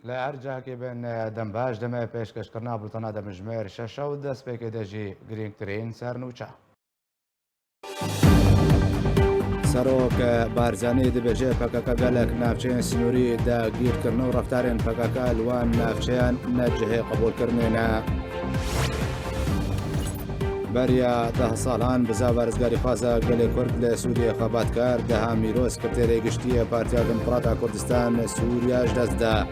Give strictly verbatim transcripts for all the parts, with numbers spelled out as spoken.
Li her cihekê bin, dem baş, demê pêşkêşkirina bultena demjimêr şeş û destpêkê de jî girîngtirîn sernûçe. Serok Barzanî dibêje P K K gelek navçeyên sinûrî dagîr kirine û reftarên P K K li wan navçeyan ne cihê qebûlkirinê ne. Beriya deh salan bizava rizgarîxwaza gelê Kurd li Sûriyê xebat kir, Deha Mîro, sekreterê giştî yê Partiya Demokrata Kurdistan Sûriya ji dest da.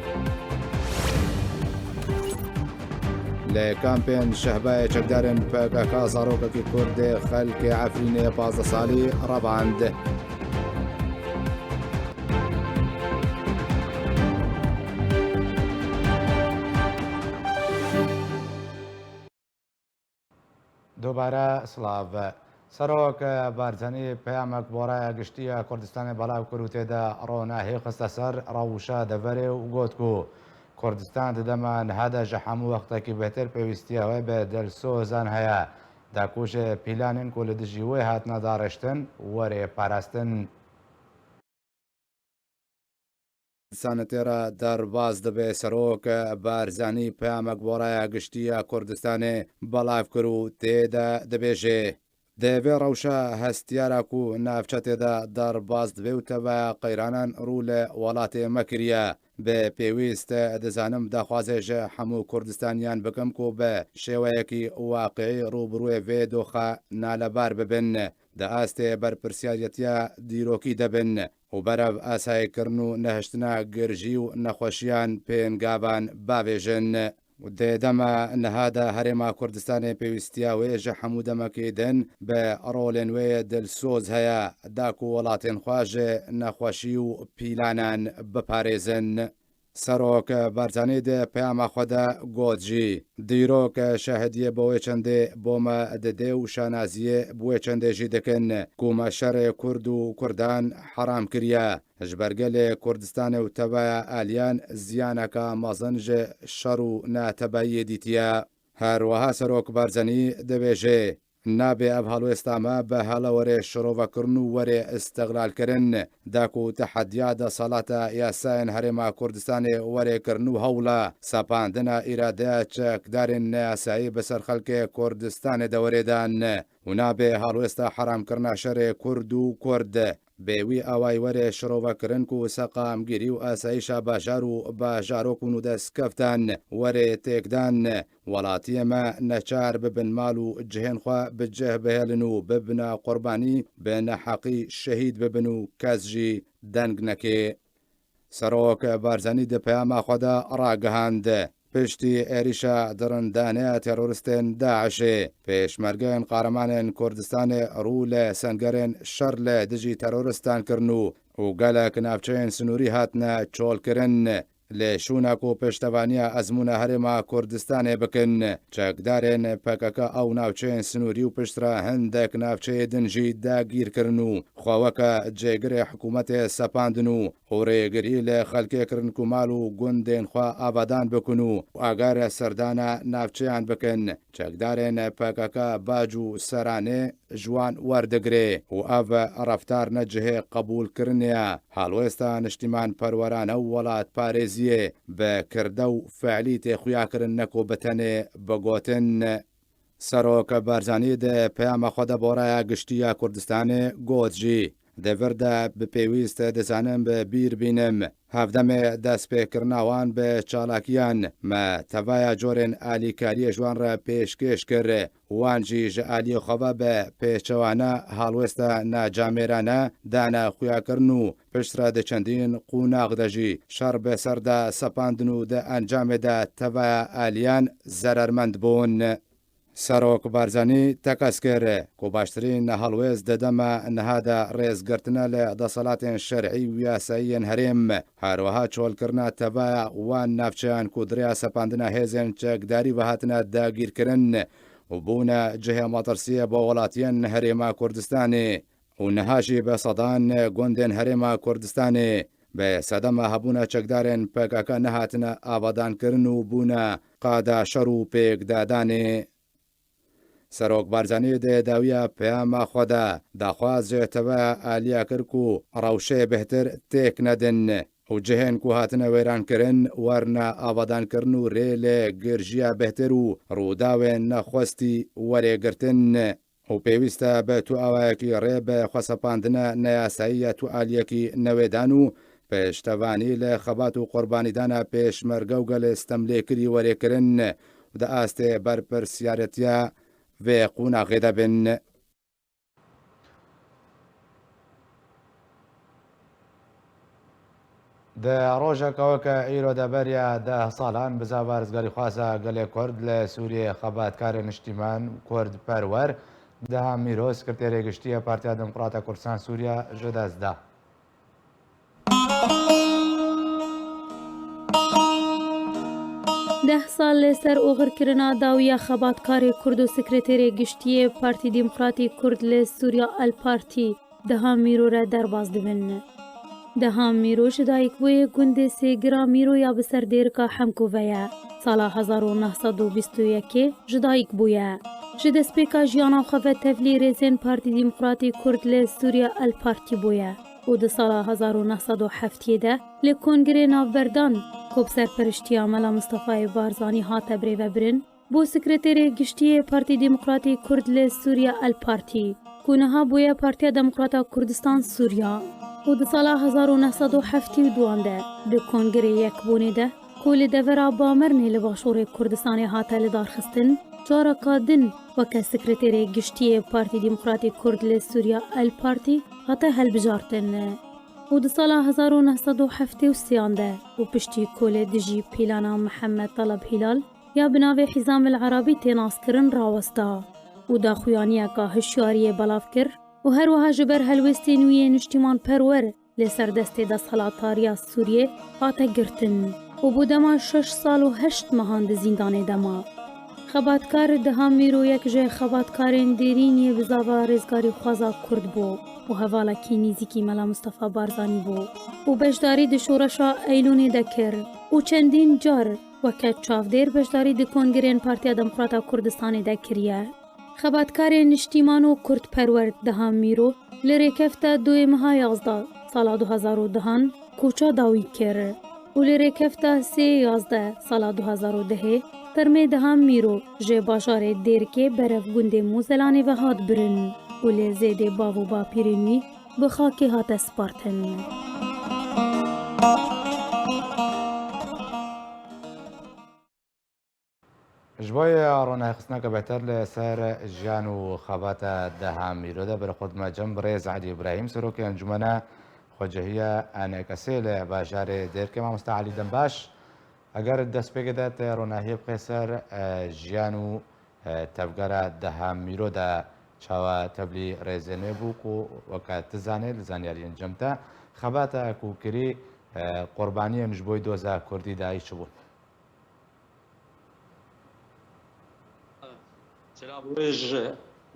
Li kampên Şehbayê çekdarên P K K zarokekî Kurd ê xelkê Efrînê pazdeh salî revand. Dubare silav. Serok Barzanî peyamek bo raya giştî ya Kurdistanê belav kir û tê de rona hê xiste ser rewşa deverê û got ku Kurdistan di dema niha de ji hemû wextekî bêhtir pêwîstiya wê bi dilsozan heye, da ku ji pîlanên ku li dijî wê hatine dareştin were parastin. Sanetê re derbas dibe. Serok Barzanî peyamek bo raya giştî ya Kurdistanê belav kir û tê de dibêje, di vê rewşa hestiyara ku navçe tê de derbas dibe û teveya qeyranan rû li welatê me kiriye, bi pêwîst dizanim daxwazê ji hemû Kurdistaniyan bikim ku bi şêweyekî waqiî rûbirûyê vê doxa nalebar bibin. Di astê berpirsiyariyetiya dîrokî de bin û berev asayîkirin û nehiştina girjî û nexweşiyan pêngavan bavêjin. Di dema niha de Herêma Kurdistanê pêwîstiya wê ji hemû demekî din bi rolên wê dilsoz heye, da ku welatên xwe ji nexweşî û pîlanan biparêzin. Serok Barzanî di peyama xwe de got jî, dîrok şahidiyê bo wê çendê bo me dide û şanaziyê bi wê çendê jî dikin ku me şerê Kurd û Kurdan heram kiriye. Ji ber gelê Kurdistanê û teveya aliyan ziyaneke mezin ji şer û netebeyiyê dîtiye. Her wiha Serok Barzanî dibêje, Nabe ev helwêsta me bi hela were şirovekirin û were îstixlalkirin, da ku tehediya desalata yasayên Herêma Kurdistanê were kirin û hewla sepandina îradeya çekdarên neyasayî bi ser xelkê Kurdistanê de were dan û nabe helwêsta heramkirina şerê Kurd û Kurd. Bê wî awayî were şirovekirin ku seqamgirî û asayîşa bajar û bajarok û nû destkeftan were têkdan, welatiyê me neçar bibin mal û cihên xwe bi cih bihêlin û bibina qurbanî, bi neheqî şehîd bibin û kes jî deng neke. Serok Barzanî di peyama xwe de ragihand, piştî êrîşa dirindaneya teroristên DAIŞê, pêşmergeyên Qahremanên Kurdistanê rû li sengerên şer li dijî teroristan kirin û, û gelek navçeyên sinûrî hatine çolkirin. Li şûna ku piştevaniya ezmûna Herêma Kurdistanê bikin, çekdarên P K K ew navçeyên sinûrî û piştre hindek navçeyê din jî dagîr kirin û xwe weke cêgirê hikûmetê sepandin û û rêgirî li xelkê kirin ku mal û gundên xwe avadan bikin û agare serdana navçeyan bikin. Çekdarên P K K bac û seranê ji wan werdigire û ev reftar ne cihê qebûlkirinê ye. Helwêsta niştîmanperwerane û welatparêziyê bi kirde û fe'lî tê xuyakirin, ne ku bi tenê bigotin. Serok Barzanî di peyama xwe de bo raya giştî ya Kurdistanê got jî, di vir de bi pêwîst dizanim bi bîr bînim. Hevdemê destpêkirina wan bi çalakiyan me tevaya corên alîkariyê ji wan re pêşkêş kir. Wan jî ji aliyê xwe ve bi pêçewane halwêsta nacamêrane dane xuyakirin û piştre di çendîn qonax de jî şer bi ser de sepandin û di encamê de tevaya aliyan zerermend bûn. Serok Barzanî tekez kir ku baştirîn helwêst di dema niha de rêzgirtine li deselatên şer'î û yasayî yên herêm, her wiha çolkirina tevaya wan navçeyan ku di rêya sepandina hêzên çekdarî ve hatine dagîrkirin û bûne cihê metirsiyê bo welatiyên Herêma Kurdistanê û niha jî bi sedan gundên Herêma Kurdistanê bi sedema hebûna çekdarên P K K nehatine avadankirin û bûne qada şer û pêkdadanê. Serok Barzanî di dawiya peyama xwe de daxwaz ji tevaya aliya kir ku rewşê bêhtir têk nedin û cihên ku hatine wêrankirin werine avadankirin û rê li girjiya bêhtir û rûdawên nexwestî werê girtin. Û pêwîst e bi tu awayekî rê bi xwesepandina neyasayî ya tu aliyekî newêdan û piştevanî li xebat û qurbanîdana pêşmerge û gelê stemlêkirî werê kirin û di astê berpirsiyaretiya vê qonaxê de bin. Di rojeka weke îro de beriya deh salan bizava rizgarîxwaza gelê Kurd li Sûriyê xebatkarê niştîman Kurd perwer Deha Mîro, sekreterê giştî ya Partiya Demokrata Kurdistan Sûriya ji dest da. Deh sal li ser oxirkirina dawiya xebatkarê Kurd û sekreterê giştî yê Partî Demokratî Kurd li Sûriya El Partî Deha Mîro re derbas dibin. Deha Mîro ji dayikbûyê gundê Sêgira Mîro ya bi ser dêrika Hemko ve ye. Sala hezar û neh sed û bîst û yekê ji dayik bûye. Ji destpêka jiyana xwe ve tevlî rêzên Partî Demokratî Kurd li Sûriya El Partî bûye û di sala hezar û neh sed û heftiyê de li Kongrê Navberdan ku bi serperiştiya Mela Mistefayê Barzanî hate birêvebirin, bû sekreterê giştî yê Partî Demokratî Kurd li Sûriya El Partî, ku niha bûye Partiya Demokrata Kurdistan Sûriya û di sala hezar û neh sed û heftê û duan de di Kongrê Yekbûnê de ku li devera Bamernê li başûrê Kurdistanê hate lidarxistin, careka din weke sekreterê giştî yê Partî Demokratî Kurd li Sûriya El Partî hate hilbijartin. Û di sala hezar û neh sed û heftê û sêyan de û piştî ku li dijî pîlana Mihemed Taleb Hîlal ya bi navê Hîzam el Erebî tê naskirin rawesta û daxuyaniyeka hişyariyê belav kir û her wiha ji ber helwêstên wî yê niştîmanperwer li ser destê desthilatdariya Sûriyê hate girtin û bo dema şeş sal û heşt mehan di zîndanê de ma. Xebatkar Deha Mîro yek ji xebatkarên dêrîn yê bizava rêzgarîxwaza Kurd bû û hevalekî nîzîkî Mela Mistefa Barzanî bû û beşdarî di şoreşa Eylûnê de kir û çendîn car weke çavdêr beşdarî di kongirên Partiya Demokrata Kurdistanê de kiriye. Xebatkarê niştîman û kurdperwer Deha Mîro li rêkefta duyê meha yazdeh sala du hezar û dehan koça dawî kir û li rêkefta sê yazdeh sala du hezar û dehê termê Deha Mîro ji bajarê Dêrikê berev gundê Mozelanê ve hat birin û li zêdê bav û bapîrên wî bi xakê hate spartin. Ji bo ronahîxistineke bêhtir li ser jiyan û xebata Deha Mîro de bi xwe dime cem birêz Edî Îbrahîm, serokê Encûmena Xwecehiya ENKSê li bajarê Dêrikê, mamoste Elî Dembaş. Eger destpêkê de te ronahiyê bixê ser, e, jiyan û, e, tevgera Deha Mîro de çawa tevlî rêzên wê bû ku weke tu zanê li zanyariyên cem te xebata ku kirî, e, qurbaniyên ji bo doza kurdî dayî çi bûn? Selam wê ji,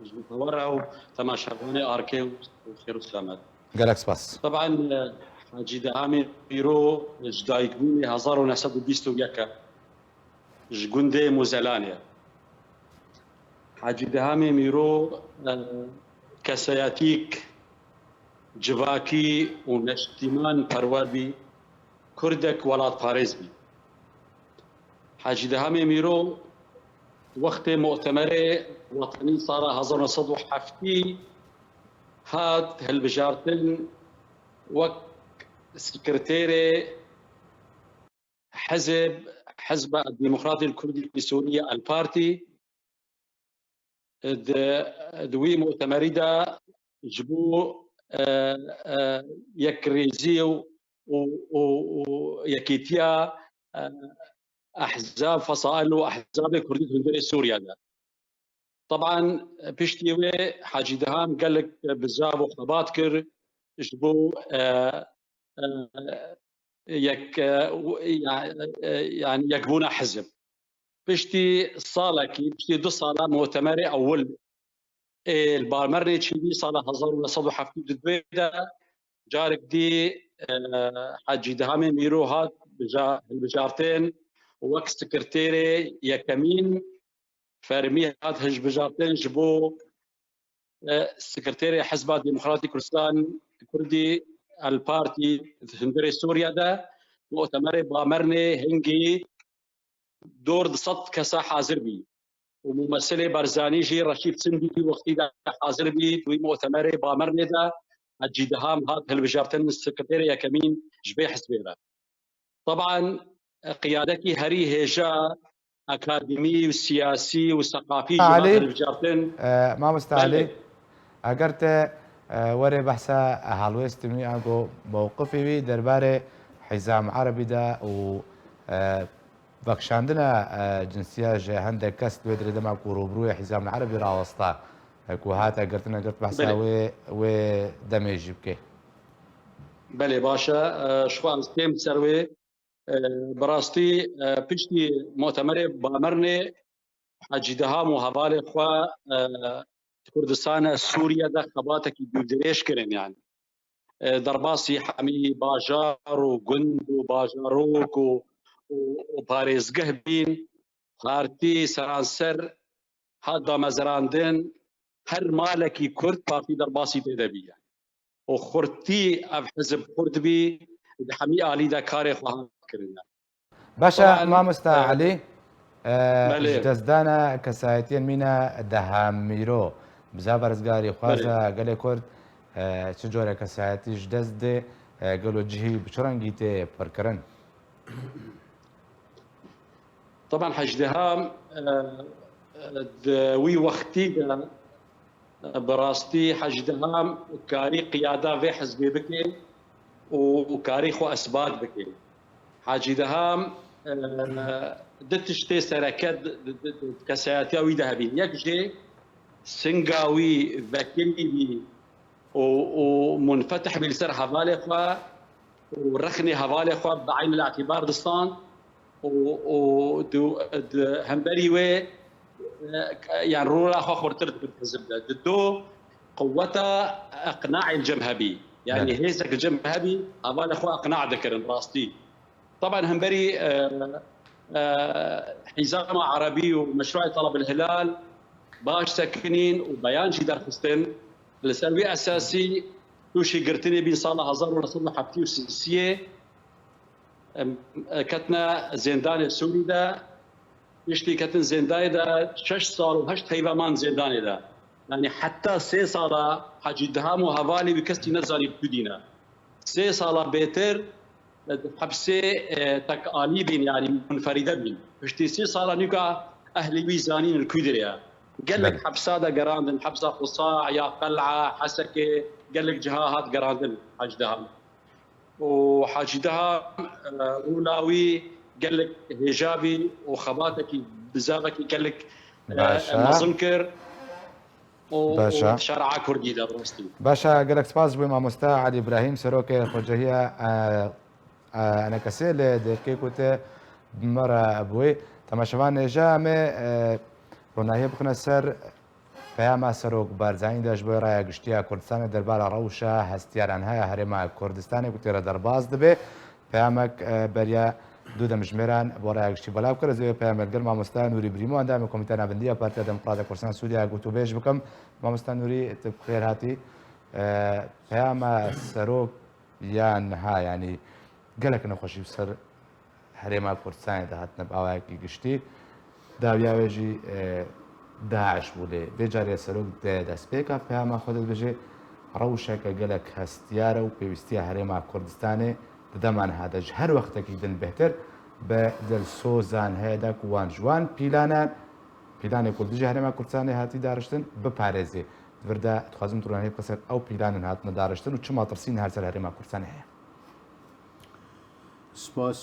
ji we re û temaşevanê Arkê û xêr û selamet. Gelek spas. Teban, e, Hacî Dehamê Mîro ji dayikbûnê hezar û neh sed û bîst û yek e, ji gundê Mozelanê. Hacî Dehamê Mîro, e, kesayetîk civakî û neştîman perwer bî, Kurdek welatparêz bî. Hacî Dehamê Mîro wextê Mutemerê Wetenî sala hezar neh sed û heftî hat hilbijartin wek sekreterê Hizb, Hizba Demokratî Kurdî Sûriye, El Partî, di, di wî mutemerî de ji bo, e, e, yekrêzî û, û, û, û yekîtiya, e, ehzab, fesail û ehzabê kurdî hundirê Sûriye de. Teban piştî wê Hacî Deham gelek bizav û xebat kir ji bo, e, e, yek, e, ya-, e, yanî yekbûna hizb. Piştî salekî, piştî du sala mutemerê ewil ê li Bamernê çêbî sala hezar û neh sed û heftê û duyê de carek dî, e, Hacî Dehamê Mîro hat bija-, hilbijartin wek sekreterê yekemîn fermî hat hilbijartin ji bo, e, sekreterê Hizba Demokratîk Kurdistan Kurdî El Partî di hundirê Sûriye de, mu'temerê Bamernê hingî dor di sed kesa hazir bî. Û mumesilê Barzanî jî Reşîd Sindî wextî de hazir bî, di wî mu'temerê Bamernê de Hecî Diham hat hilbijartin sekreterê yekemîn ji vê hizbê re. Teban qiyadekî herî hêja akademî û siyasî û seqafî jî hat Elî, hilbijartin. E, Mamosta Belê. Elî, eger te, e, were behsa helwêstin wî ango mewqifê wî derbarê Hîzam Erebî de û, e, vekişandina, e, cinsiya ji hindek kes li wê dirê dema ku rûbirûyê Hîzam Erebî rawesta, e, ku hate girtin, eger tu behsa Belê. wê, wê demê jî bike. Belê, baş e. E, ji xwe ez têm ser wê. E, bi rastî, e, piştî mu'temerê Bamernê Hecî Diham û hevalê xwe, e, di Kurdistana Sûriye de xebatekî dûrdirêj kirin, yanî. E, derbasî hemî bajar û gund û bajarok û, û, û parêzgeh bîn, partî seranser hat damezrandin, her malekî Kurd partî derbasî tê de bî. Û xurtî ev hizb xurt bî, di hemî alî de karê xwe hat kirine. Baş e, Teban, Mamosta e, Elî, e, Belê. ji destdana kesayetiyên mîna Deham Mîro, bizava rizgarî xwaza Belê. gelê Kurd, e, çi cure kesayetî ji dest dê, e, gelo cihî bi çi rengî tê pirkirin? Teban Hecî Diham, e, e, di wî wextî de, e, bi rastî Hecî Diham karî qiyada vê hizbê bike û, û karî xwe isbat bike. Hecî Diham, e, du tiştê sereke di, di, di, di kesayetiya wî de hebîn. Yek jê singa wî vekirî bî û, û munfetih bî li ser hevalê xwe û rexnê hevalê xwe bi eynil îtîbar distand û, û di, di hemberî wê, e, yani rola xwe xurtir dikir hizb de. Di do quweta iqnaê li cem hebî. Yani Belê. hêzek li cem hebî, hevalê xwe iqna dikirin rastî. Teban hemberî, e, e, Hîzama Erebî û Meşruê Teleb el Hilal baş sekinîn û beyan jî derxistin. Li ser wî esasî tûşî girtinê bîn sala hezar û neh sed û heftê û sê, em, ketine zêndanê Sûrî de. Piştî ketin zêndanê de şeş sal û heşt heyva man zêndanê de. Yani heta sê sala Hecî Diham û hevalê wî kesî nezanî bi ku dî ne. Sê sala bêtir, e, di hepsê, e, tek alî bîn, yani munferîde bîn. Piştî sê sala nûka ehlê wî zanîn li ku dirê ye. Gelek Belê. hepsa de gerandin, hepsa Qusa ya Qel'a, Hesekê, gelek ciha hat gerandin Hecî Diham. û Hacî Diham, e, rola wî gelek hêja bî û xebatekî bizavekî gelek, e, Baş e. mezin kir û, Baş û e. di şer'a Kurdî de bi rastî. Baş e, gelek spas ji bo mamoste Elî Îbrahîm, serokê xwecehiya, e, e, enekesê li Dêrikê ku te bi me re bûyî. Temaşevan hêja em ê, e, ronahiyê bixine ser Peyama Serok Barzanî de ji bo raya giştî ya Kurdistanê derbarê rewşa hestiyaranha ya Herêma Kurdistanê ku tê re derbas dibe, peyamek, e, beriya du demjimêran bo raya giştî belav kir. Ez ê peyamek li gel mamoste Nûrî Birîmo, endamê Komîteya Navendî ya Partiya Demokrata Kurdistan Sûriye, gotûbêj bikim. Mamoste Nûrî, tu bi xêr hatî. E, peyama Serok ya niha, yanî gelek nexweşî bi ser Herêma Kurdistanê de hatine bi awayekî giştî. Dawiya wê jî, e, DAIŞ bû, lê vê carê Serok di destpêka peyama xwe de dibêje, rewşeke gelek hestiyar e û pêwîstiya Herêma Kurdistanê di dema niha de ji her wextekî din bêhtir bi dilsozan heye de ku wan ji wan pîlanan, pîlanê ku li dijî Herêma Kurdistanê hatî dariştin, biparêzê. Di vir de dixwazim tu ronahî bike ser ew pîlanin hatine dariştin û çi metirsî niha li ser Herêma Kurdistanê heye. Spas.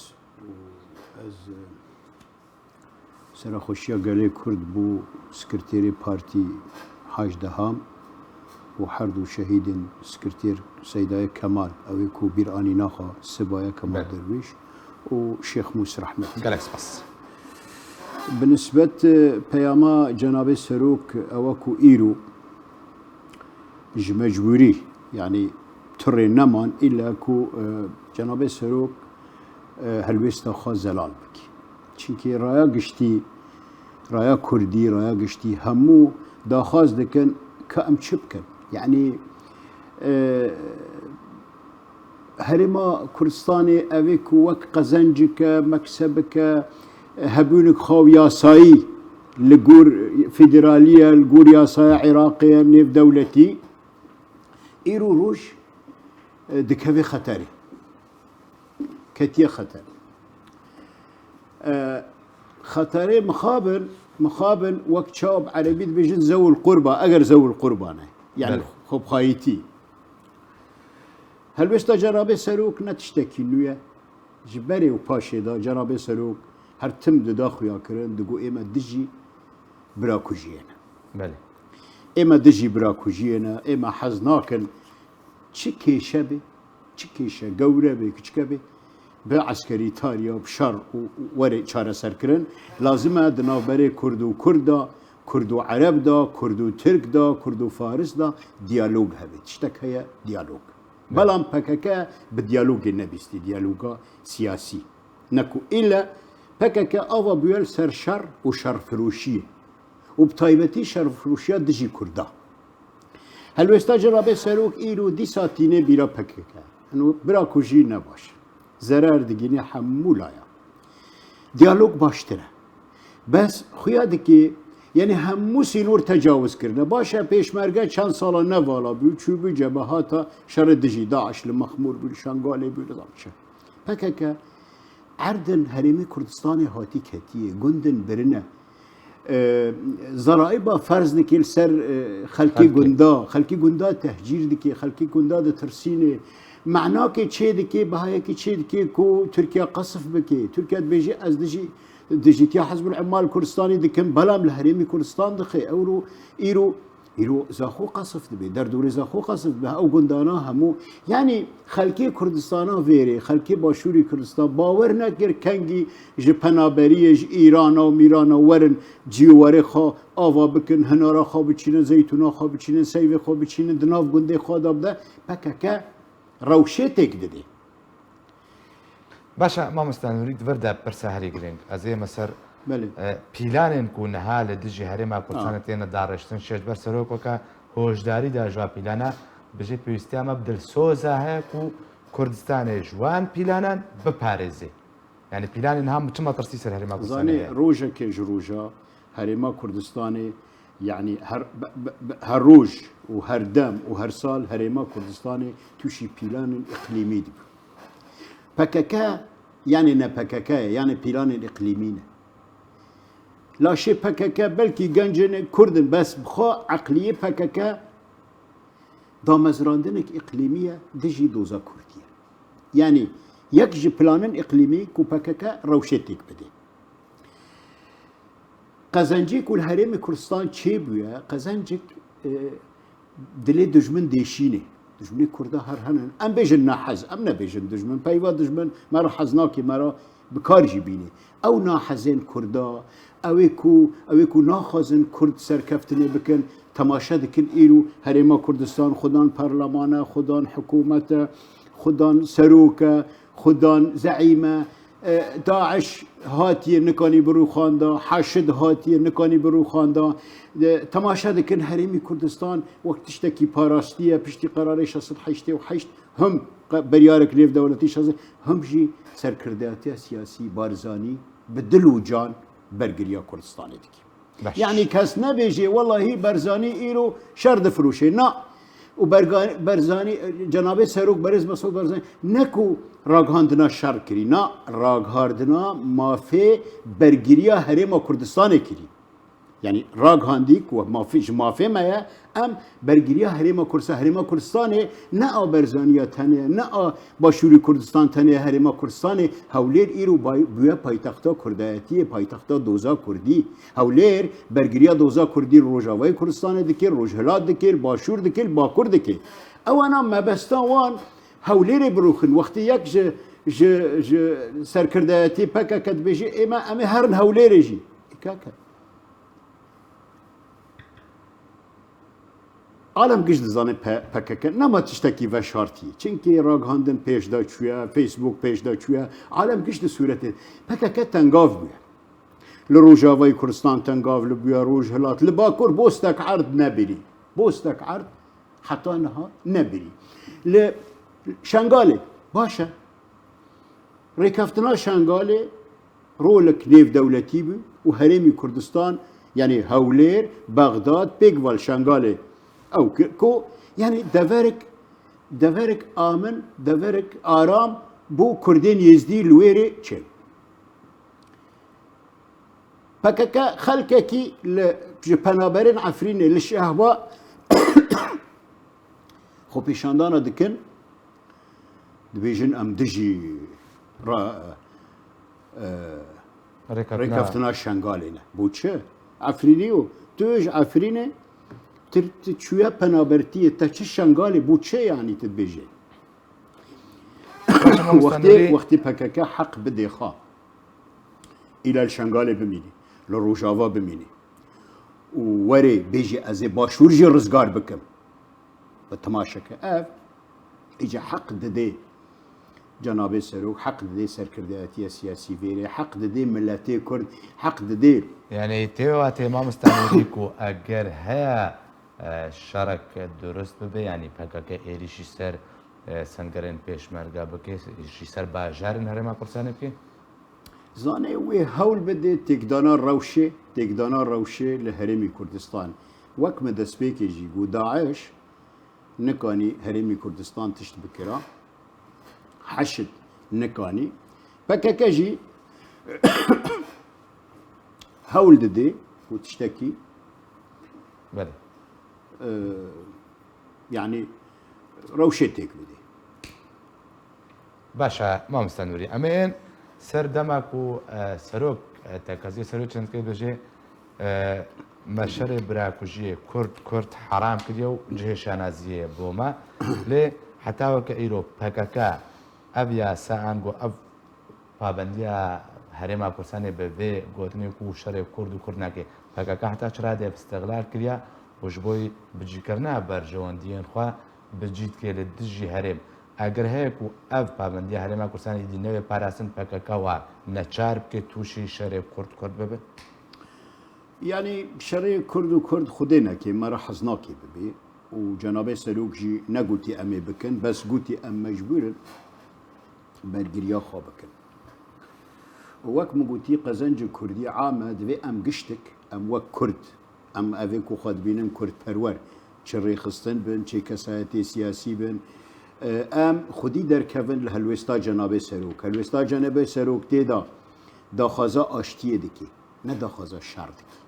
Ez, e, seraxweşiya gelê Kurd bo sekreterê partî Hac Deham û her du şehîdên sekreter Seydayê Kemal, ew ê ku bîr anîna xwe, Sibaye Kemal Belê. Derwîş û Şêx Mûs Rehmet. Gelek spas. Bi nisbet, e, peyama Cenabê Serok, ew e ku îro ji mecbûrî, yanî tu rê neman, îlla ku, e, Cenabê Serok, e, helwêsta xwe zelal bike. Çimkî raya giştî, raya Kurdî, raya giştî hemû daxwaz dikin ka em çi bikin. Yanî, e, Herêma Kurdistanê ev ê ku wek qezencike, meksebike, hebûnik xwe û yasayî li gor federaliye, li gor yasaya Iraqê ye, nêvdewletî, îro roj, e, dikeve xeterê. Ketiye xeterê. E, xeterê mixabin, mixabin wek çawa bi erebî dibêjin zewil qurba, eger zewil qurba ne. Yani Belê. Xwebxayîtî. Helwêsta Cenabê Serok ne tiştekî nû ye. Ji berê û paşê de Cenabê Serok her tim dida xuya kirin, digo ême dijî birakujiyê ne. Belê. Ême dijî birakujiyê ne, ême hez nakin çi kêşe bê, çi kêşe gewre bê, kiçike bê, bi eskerî tariya, bi şer û, û were çareserkirin. Lazim e di navberê Kurd û Kurd de, Kurd û Ereb de, Kurd û Tirk de, Kurd û Faris de diyalog hebe. Tiştek heye, diyalog. Belê. Belam P K K bi diyalogê nebîstî, diyaloga siyasî. Ne ku îlle P K K ava bûye li ser şer û şerfiroşiyê. Û bi taybetî şerfiroşiya dijî Kurda. Helwêsta Cenabê Serok îro dîsa tîne bîra P K K. Eno bira ku jî ne baş. Zerer digîne hemû layan. Diyalog baştir e. Bes xuya dikê, yani hemû sînor tecawiz kirine. Baş e, pêşmerge çend sala ne vala bû, çûbû cebehata şerê dijî DAIŞ li Mexmûr bû, li Şengalê bû, nizam çi. P K K erdin herêmê Kurdistanê hatî ketiye, gundin birine. E, zeraiba ferz dike li ser, e, xelkê Xelkê. gunda, xelkê gunda tehcîr dike, xelkê gunda ditirsîne. Menakê çê dike, bihayekî çê dike ku Tirkiye qesf bike. Tirkiye dibêje ez dijî, dijîtiya Hizbul Ummal Kurdistanê dikim, belam li herêmê Kurdistan dixe. Ewro, îro, îro Zaxo qesf dibe, derdorê Zaxo qesf dibe. Ew gundana hemû, yani xelkê Kurdistana vêrê, xelkê Başûrê Kurdistan bawer nekir kengî ji penaberiyê, ji Îrana û Mîrana werin cîwarê xwe ava bikin, hinara xwe biçînin, zeytûna xwe biçînin, seyvê xwe biçînin, di nav gundê xwe de bide, P K K rewşê têk didê. Baş e, mamoste Nûrî, di vir de pirsa herî girîng. Ez ê me ser, Belê. e, pîlanên ku niha li dijî herêma Kurdistanê Ha. têne dareştin, şêt ber serok weke hoşdarî da ji wa pîlana, bijî pêwîstiya me bi dilsoza heye ku Kurdistanê ji wan pîlanan biparêzê. Yani pîlanên ham çi metirsî ser herêma Kurdistanê Zanê heye? Rojekê ji roja herêma Kurdistanê, yani her, be, be, be, her roj û her dem û her sal herêma Kurdistanê tûşî pîlanên îqlîmî dibû. P K K yani ne P K K ye, yani pîlanên îqlîmî ne. Laşê P K K belkî gencên Kurd in, bes bi xwe eqliyê P K K damezrandinek îqlîmî ye dijî doza Kurdî ye. Yani yek ji planên îqlîmî ku P K K rewşê têk bidê. Qezencê ku li herêmê Kurdistan çêbûye, qezencek, e, dilê dijmin dêşînê. Dijminê Kurda her hene. Em bêjin nehez, em nebêjin dijmin. Peyva dijmin me re hez nake, me re bi kar jî bînê. Ew nahezên Kurda, ew ê ku, ew ê ku naxwazin Kurd serkeftinê bikin, temaşe dikin îro herêma Kurdistan, xudan perlemane, xudan hikûmete, xudan seroke, xudan zeîme, e, DAIŞ hatiye nikanî bi rûxan da, HAŞD hatiye nikanî bi rûxan da. E, temaşe dikin herêmî Kurdistan wek tiştekî parastî ye, piştî qerarê şeş sed heştê û heşt him qe-, biryarek nêvdewletî şeş sed, him jî serkirdeyatiya siyasî Barzanî bi dil û can bergiriya Kurdistanê dike. Baş. Yani kes nebêjê, wellahî Barzanî îro şer difiroşê. Na. Û Berga-, Barzanî, Cenabê Serok Berêz Mesûd Barzanî ne ku ragihandina şer kirî, na, ragihandina mafê bergiriya herêma Kurdistanê kirî. Yani ragihandî ku mafê, ji mafê me ye, em bergiriya herêma Kursa-, herêma Kurdistanê ne a Barzanî ya tenê, ne a Başûrê Kurdistan tenê, herêma Kurdistanê, Hewlêr îro bay-, bûye paytexta Kurdayetiyê, paytexta doza Kurdî. Hewlêr bergiriya doza Kurdî li Rojavayê Kurdistanê dike, Rojhilat dike, li Başûr dike, li Bakur dike. Ewana mebesta wan Hewlêrê birûxin. Wextê yek ji, ji, ji serkirdayetî P K K dibêje, ê me, em ê herin Hewlêrê jî. Kaka. Alem giş dizane P-, P K K nema tiştekî veşartî. Çimkî ragihandin pêş de çûye, Facebook pêş de çûye. Alem giş di sûretê P K K tengav bûye. Li Rojavayê Kurdistan tengav li bûye, Rojhilat, li Bakur bostek erd nebirî. Bostek erd heta niha nebirî. Li, li Şengalê Baş e. Rêkeftina Şengalê rolek nêvdewletî bû û Herêmî Kurdistan, yanî Hewlêr, Bexdad, pêk ve li Şengalê ew kir ku, yanî deverek, deverek amin, deverek aram bo Kurdên Êzdî li wê rê çêbû. P K K xelkekî li, ji penaberên Efrînê li Şehba xwepêşandana dikin, dibêjin em dijî ra-, e, Rêkeftina. Rêkeftina Şengalê ne. Bo çi? Efrînî û tu ji Efrînê tu, tu çûye penabertiyê, te çi Şengalê, bo çi yanî tu dibêjê? Wextê, wextê P K K heq bidê xwe, île li Şengalê bimînî, li Rojava bimînî û werê bêjî ez ê Başûr jî rizgar bikim. Bi temaşe ke ev, îca heq didê Cenabê Serok, heq didê serkirdeyetiya siyasî vêrê, heq didê miletê Kurd, heq didê. Yanî tê wa tê mamosta Nûrî ku eger heye, e, şerek durust bibe, yanî P K K êrîşî ser, e, sengerên pêşmerge bike, êrîşî ser bajarên Herêma Kurdistanê bike? Zanê wê hewl bide têkdana rewşê, têkdana rewşê li Herêmî Kurdistan. Wek me destpêkê jî got, DAIŞ nikanî Herêmî Kurdistan tişt bikira. Heşd nikanî. P K K jî hewl didê ku tiştekî, Belê. e, yanî rewşê têk bidê. Baş e, mamoste Nûrî. Em ên ser dema ku, e, serok, e, tekeziyê serok çendkê dibêje, e, me şerê birakujiyê Kurd, Kurd heram kiriye û cihê şanaziyê bo me. Lê heta weke îro P K K ev yasa ango ev pabendiya Herêma Kurdistanê bi vê gotinê ku şerê Kurd û Kurd nake. P K K heta çi radê ev îstixlal kiriye û ji bo bicîkirina berjewendiyên xwe bi cî dike li dijî herêm. Eger heye ku ev pabendiya Herêma Kurdistanê îdî nebe parastin, P K K wa neçar bike tûşî şerê Kurd Kurd bibe? Yanî şerê Kurd û Kurd Xwedê neke, me re hez nake bibe û Cenabê Serok jî negotî em ê bikin, bes gotî em mecbûr in bergiriya xwe bikin. Û wek min gotî, qezenc Kurdî am e, divê em giştik, em wek Kurd, em evê ku xwe dibînin Kurdperwer, çi rêxistin bin, çi kesayetê siyasî bin, e, em xwedî derkevin li helwêsta Cenabê Serok. Helwêsta Cenabê Serok tê de daxwaza aştiyê dike, ne daxwaza şer dike.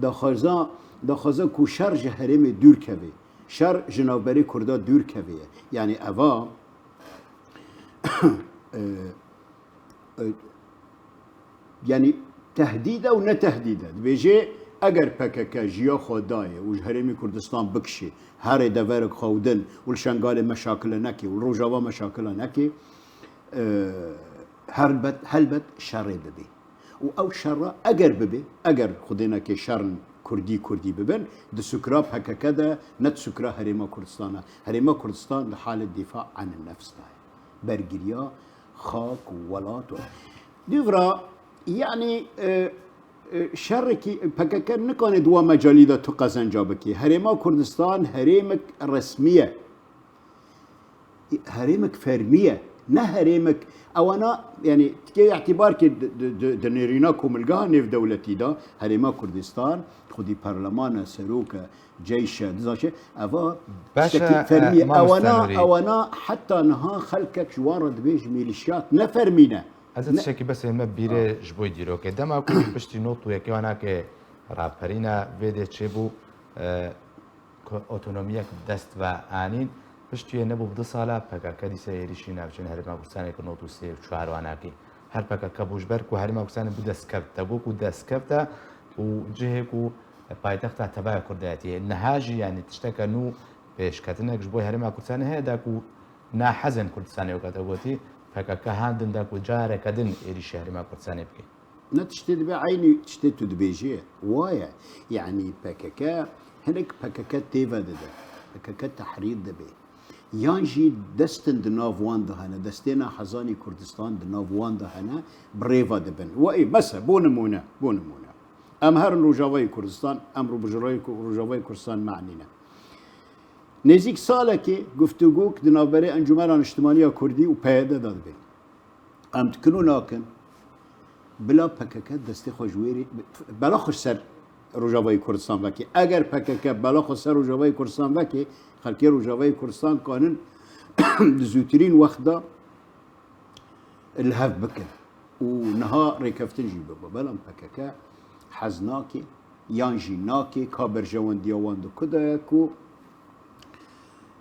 Daxwaza, daxwaza ku şer ji herêmê dûr keve. Şer ji navberê Kurda dûr keve ye. Yanî eva, e, e, yanî tehdîd e û ne tehdîd e. Dibêje, eger P K K jiya xwe daye û ji Herêmê Kurdistan bikişê, herê deverek xwe û din û li Şengalê meşakile neke û li Rojava meşakile neke, e, helbet, helbet şerê bibe. Û ew şerra eger bibe, eger Xwedê neke şerên Kurdî Kurdî bibin, di sukra P K K de, ne di sukra Herêma Kurdistan e. Herêma Kurdistan di halê dîfa anil nefs de ye. Bergiriya xak û welat û dûvra, yanî, e, e, şerekî P K K nikane di wa mecalî de tu qezenca bikî. Herêma Kurdistan herêmek resmî ye. Herêmek fermî ye. Ne herêmek, ewana, yanî, tikê îtîbar ke di, di, di, di nêrîna komilgeha nêvdewletî de, Herêma Kurdistan, xwedî perleman e, serok e, ceyş e, dizaçe, eva Baş e, tiştekî fermî ye. e, mamoste Ewana, Nurî. ewana heta niha xelkek ji wan re dibêj milîşyat ne fermî ne. Ez ê Ne- tiştekî bes me bîrê ji bo dîrokê. Dema ku piştî not û yekê wana ke raperîna vê dê çêbû, e, ku otonomiyek dest ve anîn, piştî wê nebû bi du sala P K K dîsa êrîşî navçeyên Herêma Kurdistanê kir not û sê û çar wana kê. Her P K K bû ji ber ku Herêma Kurdistanê bû destkeft, te bû ku destkeft e û cihê ku paytexta tevaya Kurdayetiyê. Niha jî, yanî tişteke nû pêşketinek ji bo Herêma Kurdistanê heye da ku nahezên Kurdistanê weke te gotî, P K K han din da ku careke din êrîşî Herêma Kurdistanê bike. Ne tiştê dibe eynî tiştê tu dibêjî. Waye. Yanî P K K, hinek P K K têve dide. P K K tehrîr dibe. Yan jî destin di nav wan de hene, destêna hezanî Kurdistan di nav wan de hene, bi rêva dibin. Wayê, mese, bo nimûne, bo nimûne. Em herin Rojavayê Kurdistan, em rû bi ji Rojavayê Kurdistan manî ne. Nêzîk salekê guftûgok di navberê Encûmena Niştimanî ya Kurdî û P Y D de dibe. Em dikin û nakin. Bila P K K destê xwe ji wê rê, bela xwe ser Rojavayê Kurdistan veke. Eger P K K bela xwe ser Rojavayê Kurdistan veke, xelkê Rojavayê Kurdistan kanin di zûtirîn wext de li hev bikin û niha rêkeftin jî bibe. Belam P K K hez nake, yan jî nake, ka berjewendiya wan di ku de ye ku,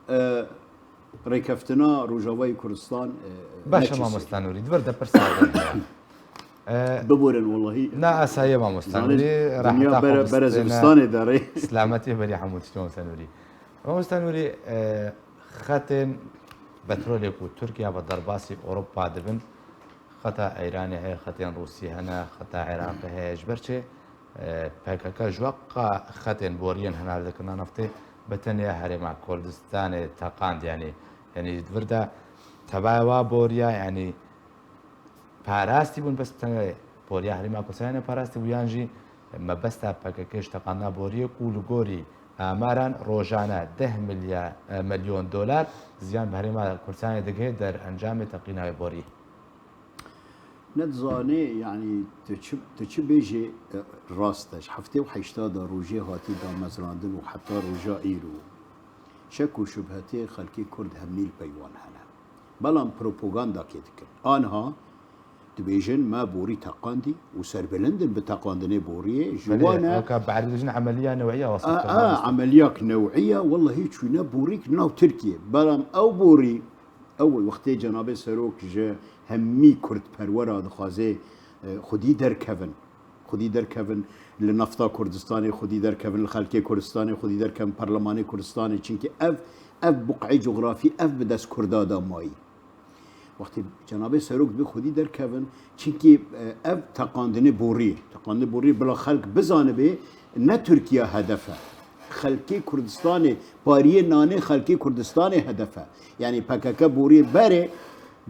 e, rêkeftina Rojavayê Kurdistan, e, Baş e neçûsê. Mamosta Nûrî, di vir de pirsa din heye. E, Biborin wellahî. Na asaye Mamosta Zanî, Nûrî, dinya raheta bere, xwe bere bistêne. Zivistanê de rê. Selametî berî hemû tiştê Mamosta Nûrî. Mamosta Nûrî, e, xetên petrolê ku Tirkiye ve derbasî Ewropa dibin, xeta Îranê heye, xetên Rûsî hene, xeta Iraqê heye, ji ber çi, e, P K K ji weqa xetên boriyên hinardikirina neftê bi tenê Herêma Kurdistanê teqand, yanî, yanî di vir de tevaya wa boriya, yanî parastî bûn, bes tenê boriya Herêma Kurdistanê parastî bû, yan jî mebesta P K K ji teqandina boriyê ku li gorî amaran rojane deh milya-, e, milyon dolar ziyan bi Herêma Kurdistanê digihê derencamê teqîna wê boriyê. Nedizanê, yanî, tu çi, tu çi bêjê, e, rast e. Ji heftê û heşta de rojê hatî damezrandin û heta roja îro şek û şubhetê xelkê Kurd hemî li pey wan hene. Belam propagandakê dikin. Anha dibêjin me borî teqandî û serbilind in bi teqandinê boriyê. Ji Belê, wan e weka bi erebî dibêjin emeliya newî ya, A, wesif a, kirina. Emeliyak newî ya, wellahî çûne borîk nav Tirkiye. Belam ew borî, ew wextê Cenabê Serok ji hemî kurdperwera dixwaze, e, xwedî derkevin. Xwedî derkevin li nefta Kurdistanê, xwedî derkevin li xelkê Kurdistanê, xwedî derkevin perlemanê Kurdistanê. Çimkî ev, ev buqeyê cografî, ev bi dest Kurda de mayî. Wextê Cenabê Serok dibê xwedî derkevin, çimkî, e, ev teqandinê borî, teqandinê borî bila xelk bizanibe, ne Tirkiye hedef e. Xelkê Kurdistanê, pariyê nanê xelkê Kurdistanê hedef e. Yanî P K K borî berê,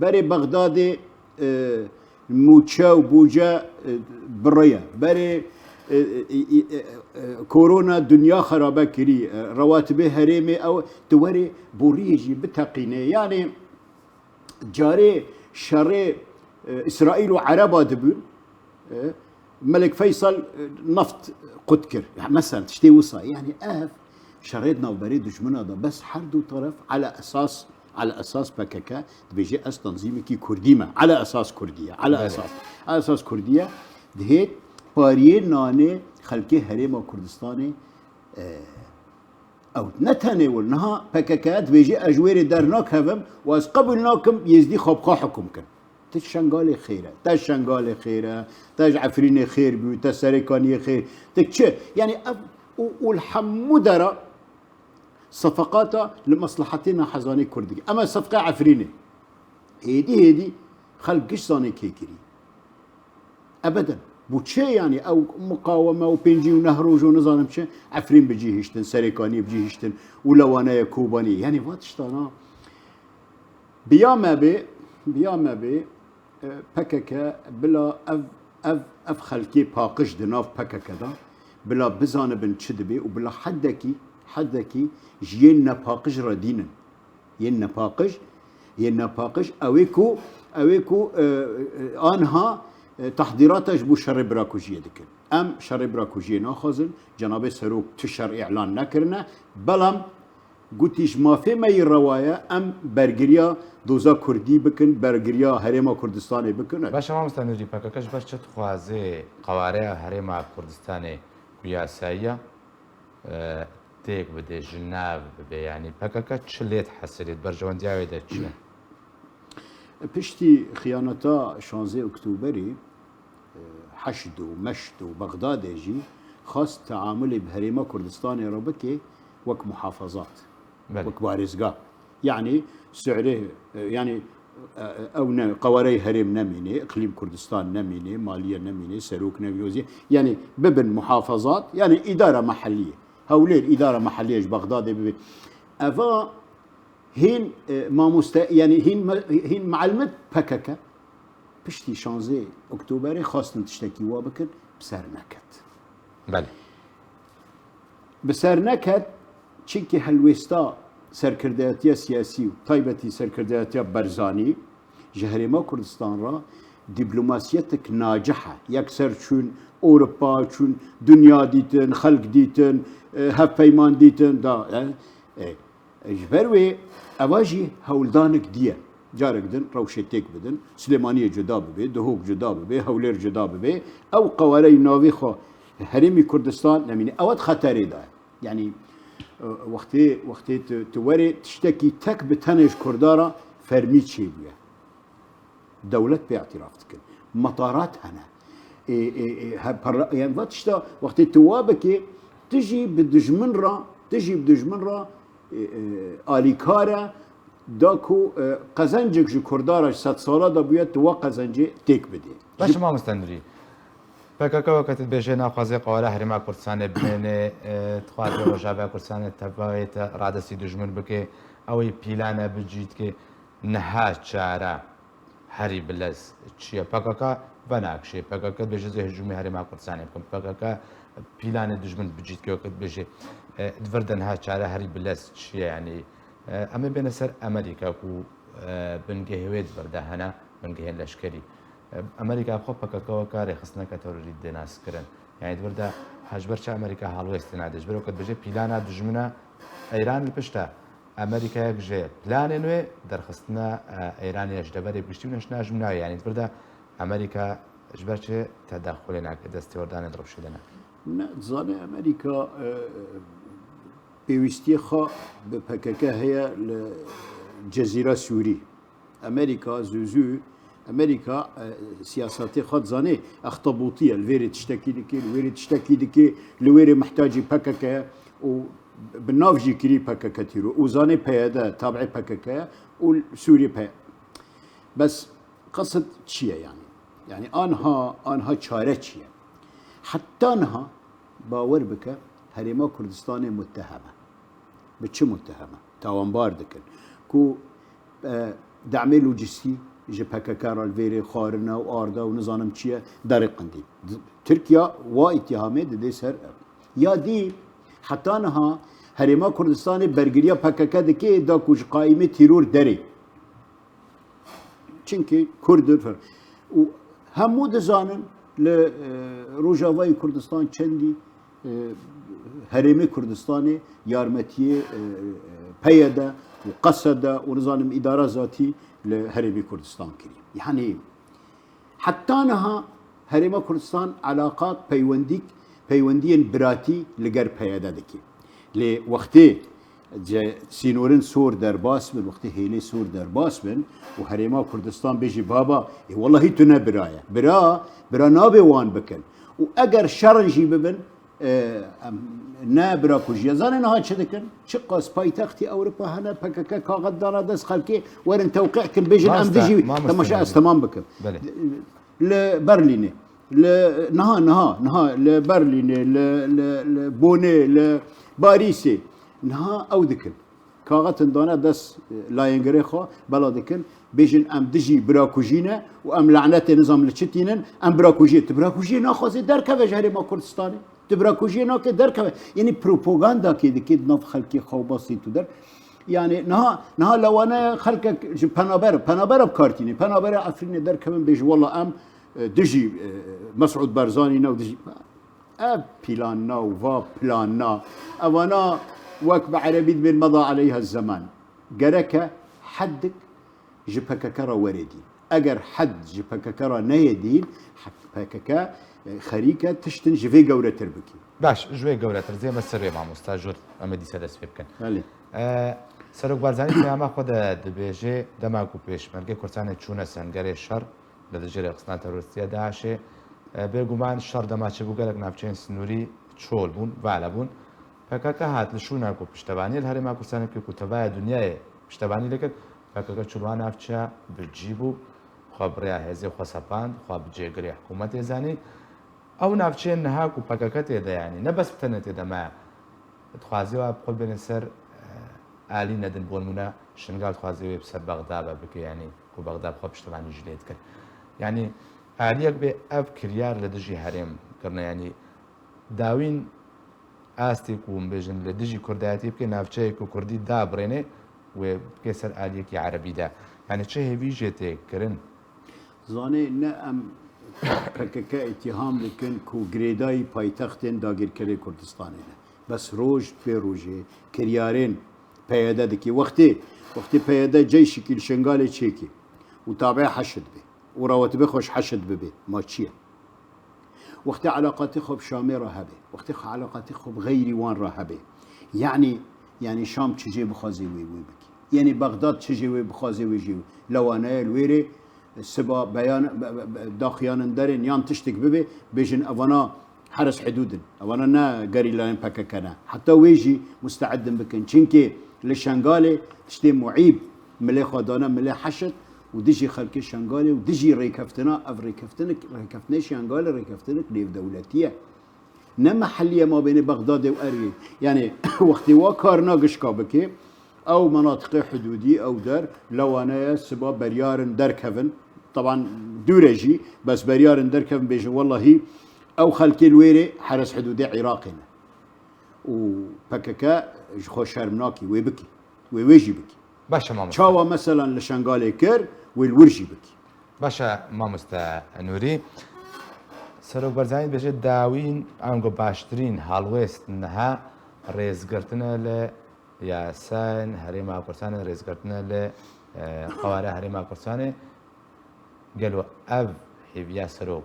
berê Bexdadê, e, mûçe û bûce, e, biriye. Berê, e, e, e, e, e, korona dinya xerabe kirî, e, rewatibê herêmê ew, tu werê boriyê jî biteqînê. Yanî carê şerê, e, Îsraîl û Ereba dibûn, e, Melek Feysal, e, neft qut kir. Ya, mesela tiştê wisa. Yanî ev şerê di navberê dijmina de bes her du teref ala esas, ala esas P K K dibêje ez tanzîmekî Kurdî me. Ala esas Kurdî ye. Ala Belê. Esas. Ala esas Kurdî ye. Dihê pariyê nanê xelkê Herêma Kurdistanê, e, Ew ne tenê wir, niha P K K dibêje ez ji wê rê dernakevim û ez qebûl nakim Yêzdî xwe bi xwe hukm kin. Ti Şengalê xêr e, te Şengalê xêr e, te ji Efrînê xêr bû, te Serêkaniyê xêr, ti çi? Yanî ev û, û li hemû dera sefeqata li meslehetê nahezanê Kurd dike. Ema sefqê Efrînê. Hêdî hêdî xelk giş zanê kê kirî. Ebeden. Bû çi yanî ew muqaweme û pêncî û neh roj û nizanim çi, Efrîn bi cî hiştin, Serêkaniyê bi cî hiştin û Lewaneye Kobaniyê. Yanî va tiştana bi ya me bê, bi ya me bê, e, P K K bila ev, ev, ev xelkê paqij di nav P K K de bila bizanibin çi dibê û bila heddekî, heddekî ji yên nepaqij re dînin. Yên nepaqij, yên nepaqij, ew ê ku, ew ê ku, e, e, anha, e, tehdîrata ji bo şerê birakujiyê dikin. Em şerê birakujiyê naxwazin, Cenabê Serok tu şer îlan nekirine, belam gotî ji mafê me yî rewa ye, em bergiriya doza Kurdî bikin, bergiriya Herêma Kurdistanê bikin. Baş e, mamosta Nûrî, P K K ji ber çi dixwaze qawareya Herêma Kurdistanê ku yasayî ye, e, têk bide, ji nav bibe, yanî P K K çi lê dihesirê, berjewendiya wê de çi ne? Piştî xiyaneta şanzê Oktoberê, e, Heşd û Meşd û Bexdadê jî xwest teamulê bi Herêma Kurdistanê re bike wek muhafazat, Belê. Wek parêzgah. Yanî Sûrê, e, yanî, e, e, ew ne, qewarey herêm nemîne, Îqlîm Kurdistan nemîne, Maliye nemîne, Serok nemîne, wezî-, yanî bibin muhafazat, yanî îdara mehelliyê. Hewlêr îdara mehelliyê ji Bexdadê bibe. Eva hîn, e, mamoste, yanî hîn me-, hîn meelmit P K K. Piştî şanzê Oktoberê xwestin tiştekî wa bikin, bi ser neket. Belê. Bi ser neket, çimkî helwêsta serkirdeyatiya siyasî û taybetî serkirdeyatiya Barzanî ji Herêma Kurdistan re dîplomasiyetek nacih e. Yekser çûn Ewropa, çûn dinya dîtin, xelk dîtin, e, hevpeyman dîtin, da, e, e, e, ji ber wê eva jî hewldanek dî ye. Carek din rewşê têk bidin, Silêmaniyê cuda bibe, Duhok cuda bibe, Hewlêr cuda bibe. Ew qewareyî navê xwe Herêmî Kurdistan nemîne. Ew di xeterê de ye. Yanî, e, wextê, wextê tu, tu werê tiştekî tek bi tenê ji Kurda re fermî çêbûye. Dewlet pê îtîraf dikin. Metarat hene. Ê, ê, ê, he, parla-, yani va tişta wextê tu wa bikê, tu jî bi dijmin re, tu jî bi dijmin re, ê, ê, alîkar e, da ku, e, qezencek ji Kurda re ji sedsala de bûye, tu wa qezencê têk bidê. Baş e, mamoste Nurî. P K K weke tu dibêjê naxwaze qewara Herêma Kurdistanê bimêne, e, dixwaze Rojava Kurdistanê tevayê te radestî dijmin bike, ew ê pîlane bi cî dike, niha çare herî bilez çi ye? P K K venakişê, P K K dibêje ez ê hicûmê Herêma Kurdistanê bikim, P K K pîlanê dijmin bi cî dike, weke dibêje, e, di vir de niha çare herî bilez çi ye? Yanî, e, em ê bêne ser Amerîka ku, e, bingehê wê di vir de hene, bingehên leşkerî. Amerîka bi xwe P K K weke rêxistineke terorî dê naskirin. Yanî di vir de ji ber çi Amerîka helwêst tê nade? Ji ber weke dibêje pîlana dijmina Îran li pişt e. Amerîkayek ji planên wê derxistina, e, Îranê ye ji deverê giştî û neştina ji navê. Yanî di vir de Amerîka ji ber çi tedexulê nake, destêwerdanê di rewşê de nake? Ne, dizane Amerîka, e, pêwîstiyê xwe bi P K K heye li Cezîra Sûrî. Amerîka zû zû, Amerîka, e, siyasetê xwe dizanê, extebûtî ye, li vêrê tiştekî dike, li wêrê tiştekî dike, li wêrê mihtacî P K K ye û bi nav jî kirî P K K tîro û zanê P Y D tabiê P K K ye û Sûriyê P Y D. Bes qesid çi ye yanî? Yanî anha, anha çare çi ye? Heta niha bawer bike Herêma Kurdistanê mutehem e. Bi çi mutehem e? Tawanbar dikin ku, e, demê lojîstî ji P K K re li vêrê xwarine û arde û nizanim çi ye, derê qindî. Tirkiye wa îtîhamê dide ser ev. Ya dî heta niha Herêma Kurdistanê bergiriya P K K dike da ku ji qaîmê tîror derê. Çimkî Kurd in, fer-, û hemû dizanin li, e, Rojavayê Kurdistan çendî, e, Herêmê Kurdistanê yarmetiyê, e, e, P Y D û Qesede û nizanim îdara zatî li Herêmê Kurdistan kirî. Yanî heta niha Herêma Kurdistan elaqat, peywendîk, peywendiyên biratî li ger P Y D dike. Lê wextê ce-, sînorên sor derbas bin, wextê hêlê sor derbas bin û Herêma Kurdistan bêjî, baba, ê, wellahî tu ne bira ye. Bira, bira nabe wan bikin. Û eger şerin jî bibin, e, em, ne bira kujî ye. Zanê niha çi dikin? Çiqas paytextî Ewropa hene, P K K kaxet dana dest xelkê, werin tewqî kin, bêjin em Mamoste, dijî, mamoste temaşe ez Nurî. Temam bikim. Belê. Li Berlînê, li niha, niha, niha li Berlînê, li, li, li Bonê, li Parîsê, niha ew dikin. Kaxetin dane dest, e, layengirê xwe, bela dikin, bêjin em dijî birakujî ne û em lanetê nizam li çi tînin, em birakujiyê. Tu birakujiyê naxwazê derkeve ji Herêma Kurdistanê. Tu birakujiyê nake derkeve. Yanî propagandakê dike di nav xelkê xwe û basî tu der. Yanî niha, niha lewane xelkek ji Penaber, Penabera bi kar tîne. Penabera Efrînê derkevin bêjin, wela em, e, dijî, e, Mesûd Barzanî ne û dijî. Ev pîlanna û va planna. Evana wek bi erebî dibên meda aleyha zeman. Gereke heddik ji P K K re were dîn. Eger hed ji P K K re neye dîn, P K K, e, xerîke tiştin ji vê gewretir bikî. Baş, ji wê gewretir zê me ser wê mamosta jor em ê dîsa dest pê bikin. Belê. E, Serok Barzanî peyama xwe de dibêje, dema ku pêşmergê Kurdistanê çûne sengerê şer li dijî rêxistina terorîstî ya DAIŞê, e, bêguman şer dema çêbû gelek navçeyên sinûrî çol bûn, vala bûn. P K K hat li şûna ku piştevaniyê li Herêma Kurdistanê kir ku tevaya dinyayê piştevanî lê kir, P K K çû li wan navçeya bi cî bû, xwe bi rêya hêzê xwe sepand, xwe bi cêgirê hikûmetê zanî. Ew navçeyên niha ku P K K tê de, yanî ne bes bi tenê tê de me, dixwaze wa bi xwe bêne ser, e, alî nedin, bo nimûne Şingal dixwaze wê bi ser Bexda ve bike, yanî ku Bexda bi xwe piştevanî jî lê dike. Yanî aliyek bê ev kiryar li dijî herêm kirine, yanî dawîn astê ku hûn bêjin li dijî kurdayetî bike, navçeyê ku kurdî dabirêne, wê bike ser aliyekî erebî de. Yani çi hêvî jê tê kirin? Zanê ne em P K K îtîham dikin ku girêdayî paytextên dagirkerê Kurdistanê ne. Bes roj pê rojê kiryarên P Y D dike. Wextê, wextê P Y D ceyşikî li Şengalê çêkê û tabe heşid be û rawetibê xwe ji heşid bibe, ma çi ye? Wextê eleqatê xwe bi Şamê re hebe, wextê xwe eleqatê xwe bi xeyrî wan re hebe. Yani, yani Şam çi jê bixwaze wê, wê bike. Yani Bexdad çi jê wê bixwaze wê jê wê. Lewaneye li wêrê siba beyan, be, be, be, daxiyanin derên yan tiştek bibe, bêjin evana heres hidûd in. Evana ne gerîlayên P K K ne. Heta wê jî musteed in bikin. Çimkî li Şengalê tiştê muîb milê xwe dane milê heşid û dijî xelkê Şengalê û dijî rêkeftina, ev rêkeftinik, rêkeftinê Şengalê rêkeftinik nêvdewletî ye. Ne mehellî ye mabênê Bexdadê û Ergê. Yani wextê wa karina gişka bike, ew menatiqê hidûdî, ew der, lewane ye, siba beryarin derkevin. Teban dûre jî, bes beryarin derkevin bêjin, wellahî ew xelkê li wêrê heres hidûdê Iraqê ne. Û P K K ji xwe şerm nakî, wê bikî. Wê wê jî bikî. Baş e mamoste. Çawa meselan li Şengalê kir, wê li wir jî bikî. Baş e mamoste Nûrî. Serok Barzanî dibêje dawîn ango baştirîn helwêst niha rêzgirtine li yasayên Herêma Kurdistanê, rêzgirtine li, e, qewara Herêma Kurdistanê. Gelo ev hêviya serok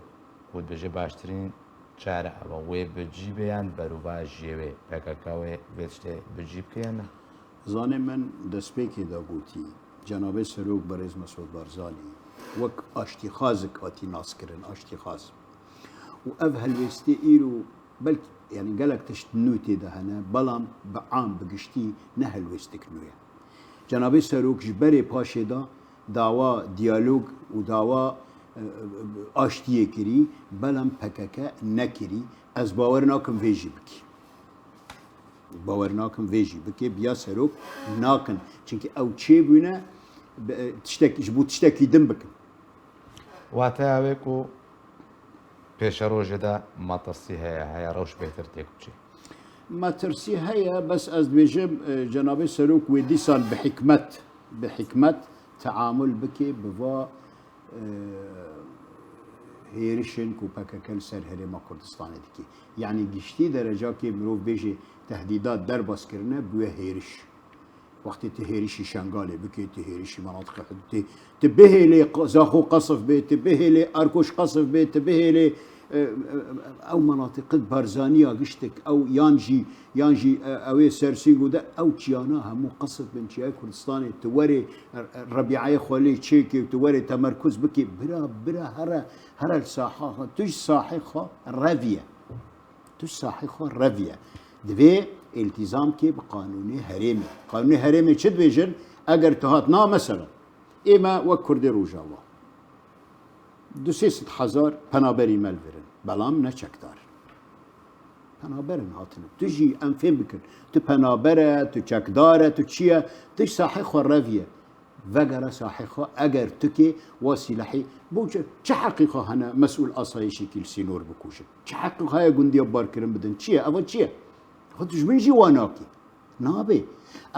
ku dibêje baştirîn çare ev e, wê bi cî bê yan berûva jê wê P K K wê vê tiştê bi cî bike yan ne? Zanê min destpêkê de gotî, Cenabê Serok Berêz Mesûd Barzanî wek aştîxazik hatî naskirin, aştîxaz. Û ev helwêstê îro belkî, yani gelek tişt nû tê de hene, belam bi am, bi giştî ne helwêstik nû ye. Cenabê Serok ji berê paşê de dawa diyalog û dawa, e, e, aştiyê kirî, belam P K K nekirî. Ez bawer nakim vê jî bikî. Bawer nakim vê jî bike, biya serok nakin. Çimkî ew çêbûne, bi, e, tiştek, ji bo tiştekî din bikin. Wateya wê ku pêşerojê de metirsî heye, heye rewş bêhtir têk biçe. Metirsî heye, bes ez dibêjim, e, Cenabê Serok wê dîsan bi hikmet, bi hikmet teamul bike, bi va, e, hêrişên ku P K K li ser Herêma Kurdistanê dike. Yanî giştî derecakê mirov bêje tehdîdat derbas kirine, bûye hêriş. Wextê tu hêrişî Şengalê bikê, tu hêrişî menatiqê hudûdê, tu bihêlê q-, Zaxo qesf bê, tu bihêlê Arkoş qesf bê, tu bihêlê, e, e, ew menatiqê Barzaniya giştek, ew yan jî, yan jî, e, ew ê Sersîngo de, ew çiyana hemû qesf bin, çiyayê Kurdistanê, tu werê, e, e, Rebîayê xwe lê çêkê, tu werê temerkuz bikê, bira, bira, here, here li saha xwe, tu ji sahê xwe reviye. Tu sahê xwe reviye. Divê îltîzam kê bi qanûnê herêmê. Qanûnê herêmê çi dibêjin? Eger tu hat na, mesela, ê me wek Kurdê Rojava, du sê sed hezar penaberî me li vir in. Belam ne çekdar in. Penaber in hatine. Tu jî em fêm bikin. Tu penaber e, tu çekdar e, tu çi ye? Tu ji sahê xwe reviye. Vegere sahê xwe, eger tu kê wa sîlehî, bo çi, çi heqî xwe hene mesûl asayişîkî li sînor bikujin? Çi heqî xwe heye gundiya barkirin bidin? Çi ye? Eva çi ye? Xwe tu ji min jî wa nakî. Nabe.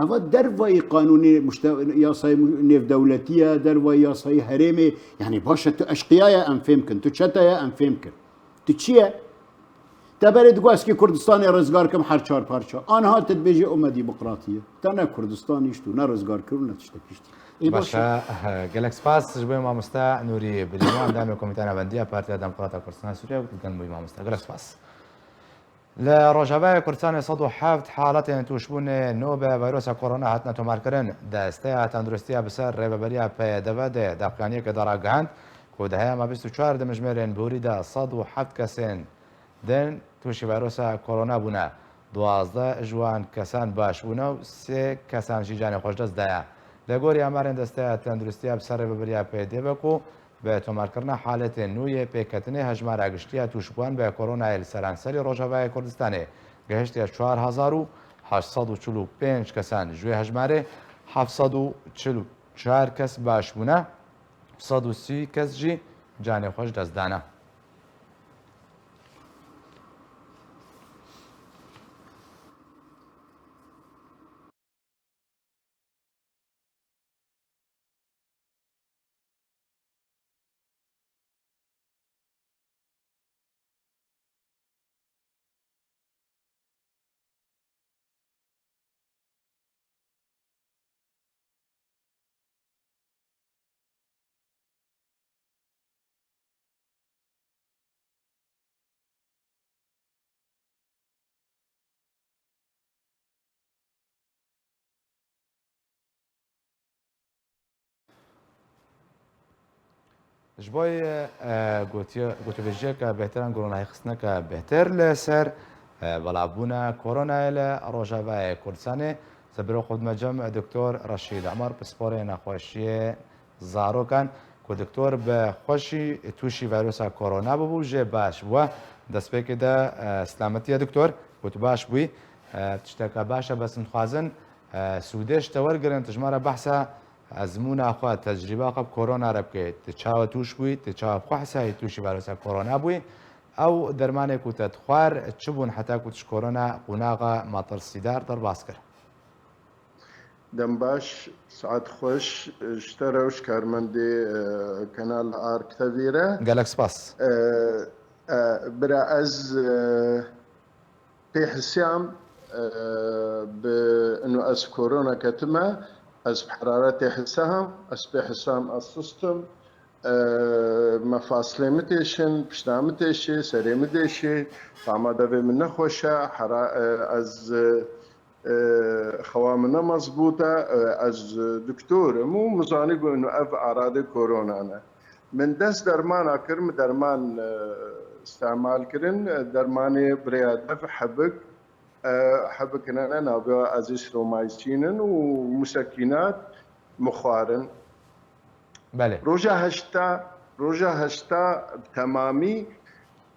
Eva dervayî qanûnê muşte-, yasayê mu-, nêvdewletî ye, dervayî yasayê herêmê. Yanî baş e, tu eşqiya ye, em fêm kin. Tu çete ye, em fêm kin. Tu çi ye? Te berê digot, ez kê Kurdistanê rizgar kim her çar parça. Aniha tu dibêjî û me dîmoqratî ye. Te ne Kurdistan hişt û ne rizgar kir û ne tiştek hişt. Ê baş e. Baş e, gelek spas ji bo mamoste Nûrî Bilîman, endamê Komîteya Navendiya Partiya Demokrata Kurdistana Sûriye û gel bûyî mamoste. Gelek spas. Li Rojavayê Kurdistanê sed û heft haletên tûşbûnê nû bi vîrusa korona hatine tomarkirin. Desteya Tenduristiya bi ser rêveberiya P Y D ve di daxuyaniyekê de ragihand ku di heyama bîst û çar dimijmêrên borî de sed û heft kesên din tûşî vîrusa korona bûne. Duwazdeh ji wan kesan baş bûne û sê kesan jî canê xwe ji dest daye. Li gorî amarên Desteya Tenduristiya bi ser rêveberiya P Y D ve ku bi tomarkirina haletên nû yê pêketinê hejmara giştî ya tûşbûwan bi koronayê li seranserî Rojavayê Kurdistanê gihiştiye çar hezar û heşt sed û çil û pênc kesan, ji wê hejmarê heft sed û çil û çar kes baş bûne, sed û sî kes jî canê xwe ji dest dane. Ji bo, e, gotiye-, gotûbêjiyeke bêhtir an, goronahêxistineke bêhtir li ser, e, belavbûna koronayê li Rojavayê Kurdistanê. Sebiro xwe dime cem Doktor Reşîd Emer, pisporê nexweşiyê zarokan, ku doktor bi xweşî tûşî vîrusa korona bûbû, jê baş bû. Destpêkê de, e, silametiye doktor, ku tu baş bûyî. E, tişteke baş e, bes em dixwazin, e, sûdê ji te wergirin, tu ji me re behsa ezmûna xwe, tecrîba xwe bi korona re bike. Tu çawa tûş bûyî, tu çawa bi xwe hesayî tûşî vîrusa korona bûyî? Ew dermanê ku te dixwar, çi bûn heta ku tu ji korona qonaxa metirsîdar derbas kir? Dem baş, saet xweş, ji te re û ji karmendê, e, Kanal Ark T V re. Gelek spas. E, e, bira ez, e, pê hisiyam, e, bi ino ez korona ketime, ez bi heraretê hisam, ez pê hisam ez sustim, e, mefasilê min têşin, pişta min têşê, serê min dêşê, tama devê min nexweş e, hera-, e, ez, e, E, xewa min ne mezbût e, e, ez doktor im û min zanîbû ino ev aradê korona ne. Min dest dermana kir, min derman, e, îstemal kirin, e, dermanê bi rêya dev hebik, e, hebik hene ne, navê azîstromycin in û musekînat min xwarin. Belê. Roja heşta, roja heşta bi temamî,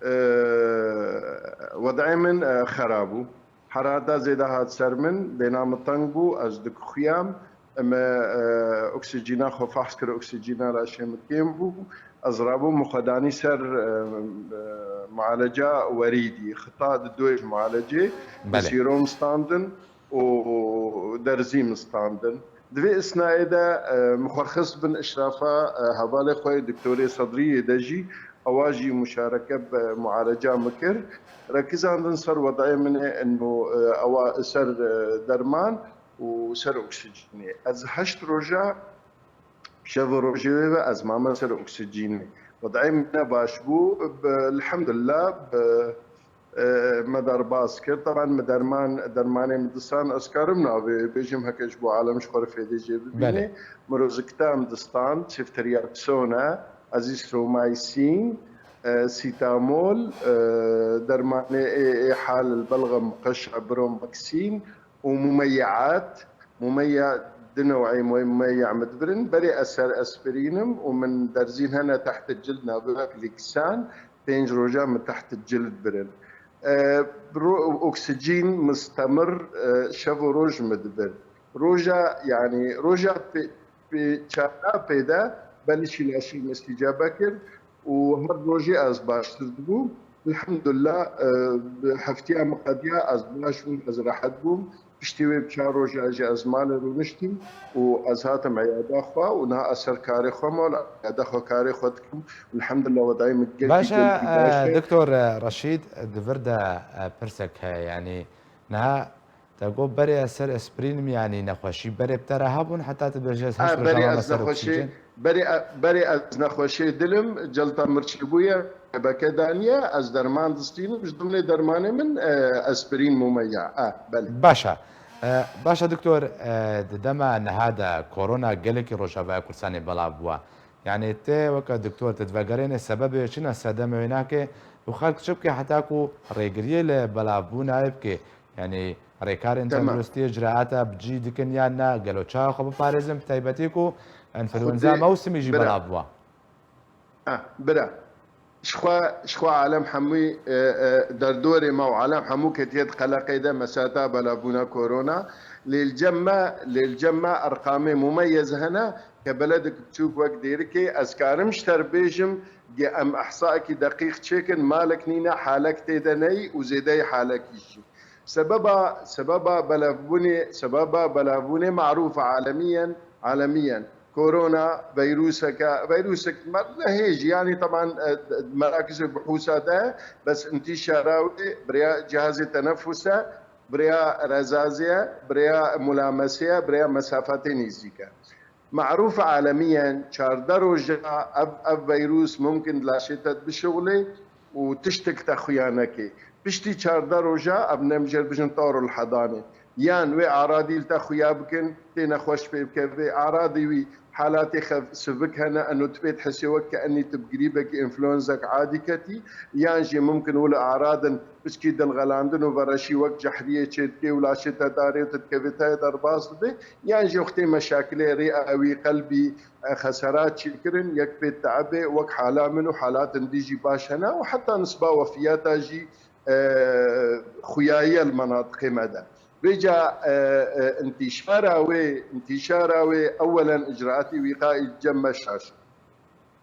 e, wed'ê min, e, xera bû. Herata zêde hat ser min, bêhna min teng bû, ez dikuxuyam. Me, e, oksîjîna xwe fehs kir, oksîjîna laşê min kêm bû. Ez rabûm, min xwe danî ser, e, e, mualeca werîdî. Xita di doyê ji mualecê, Belê. Sîrom standin û derzî min standin. Di vê isnayê de, e, min xwe xist bin işrafa, e, hevalê xwe yê doktorê Sedriyê de jî, ewa jî muşareke bi mualeca min kir. Rekizandin ser wed'ê min ê ino, e, ewa ser, e, derman û ser oksijînê. Ez heşt roja şev û rojê wê ve ez mame ser oksijînê. Wed'ê min ne baş bû. Bi, elhamdulillah, bi, e, me derbas kir. Taban min derman, dermanê min distan, ez karim navê bêjim heke ji bo alem ji xwe re fêdê jê bibîne. Belê. Mirozikta min distan, ceftriaxone, azithromycin, e, sitamol, e, dermanê ê, ê hal el belgem qeşa bromoxin û mumeyyat. Mumeyya, du new'ê mumeyya min dibirin. Berê ez ser aspirîn im û min derzîn hene teht el cild, navê wek lîksan, pênc roja min teht el cild birin. E, ro-, oksijîn mistemir, e, şev û roj min dibir. Roja, yanî roja pê-, pê-, çara pê de belî şî laşî min îstîcabe kir û her rojê ez baştir dibûm. Elhamdulillah, e, bi heftiya min qediya ez baş bûm, ez rehet bûm. Piştî wê bi çar roja jî ez malê rûniştim û ez hatim eyada xwe û niha ez ser karê xwe mal, eyada xwe karê xwe dikim. Elhamdulillah, wedayê min gelkî, Baş e, gelkî baş e, e. Doktor, e, Reşîd, di vir de, e, pirsek heye, yanî niha te got berê ez ser aspirîn im, yanî nexweşî berê bi te re hebûn, heta tu dibêjî ez heşt roja mame ser oksîjen? Berê, e, berê ez nexweşê dil im, celta min çêbûye, beke daniye, ez derman distînim, ji dimlê dermanê min, e, aspirîn mumeyya. E, belê. Baş e. E, baş e doktor, e, di dema niha de korona gelekî Rojavaya Kurdistanê belav bûye. Yanî tê weke doktor, tu divegerênê sebebê çi ne, sedemê wê nake û xelk çi bike heta ku rêgiriyê li belavbûna wê bike? Yanî rêkarên Tamam. tenduristiyê ciraeta bi cî dikin yan na? Gelo çawa xwe biparêzin, bi taybetî ku enfluenza Xwedê mewsimî jî bira. belav bûye? Ah, bira. Ji xwe, ji xwe alem hemû, e, e, derdorê me û alem hemû ketiye di qeleqê de, mesata belavbûna korona. Lê li cem me, lê li cem me erqamê mumeyez hene, ke beledek biçûk wek Dêrikê, ez karim ji te re bêjim, ge em ihsaekî deqîq çêkin, malek nîne halek tê de neyî û zêdeyî halekî jî. Sebeba, sebeba belavbûnê, sebeba belavbûnê marûf e alemiyen, alemiyen. Korona, veyrûseke, veyrûsek me ne hê jî, yanî teban, e, merakizê buhûsa de, bes intîşara wê, bi rêya cihazê tenefus e, bi rêya rezazê ye, bi rêya mulamesê ye, bi rêya mesafatê nîzîk e. Marûf alemiyen, çardeh roja ev, ev veyrûs mumkin di laşê te bişuxulê û tiştek te xuya neke. Piştî çardeh roja ev nemjêr bijin tawr ul hedanê. Yan wê aradî li te xuya bikin, tê nexweş pê bike, vê aradî wî Halatê xef-, sivik hene, eno tu pê dihesê wek ke enî tu bi grîbekî, înfluenzek adî ketî, yan jî mimkin wilo eradin piçkî dilxelandin û vereşî wek cehriyê çêdikê û laşê te darê û tu dikevê te derbas dibe, yan jî wextê meşakilê rî, ewî, qelbî, e, xeserat çêkirin, yek pê teebê wek hala min û halatin dî jî baş hene û heta nisba wefiyata jî, e, xuyayiye li menatiqê me de. Vêca, e, e, intîşara wê, intîşara wê ewelen icraatî wîqaî cem me şaş.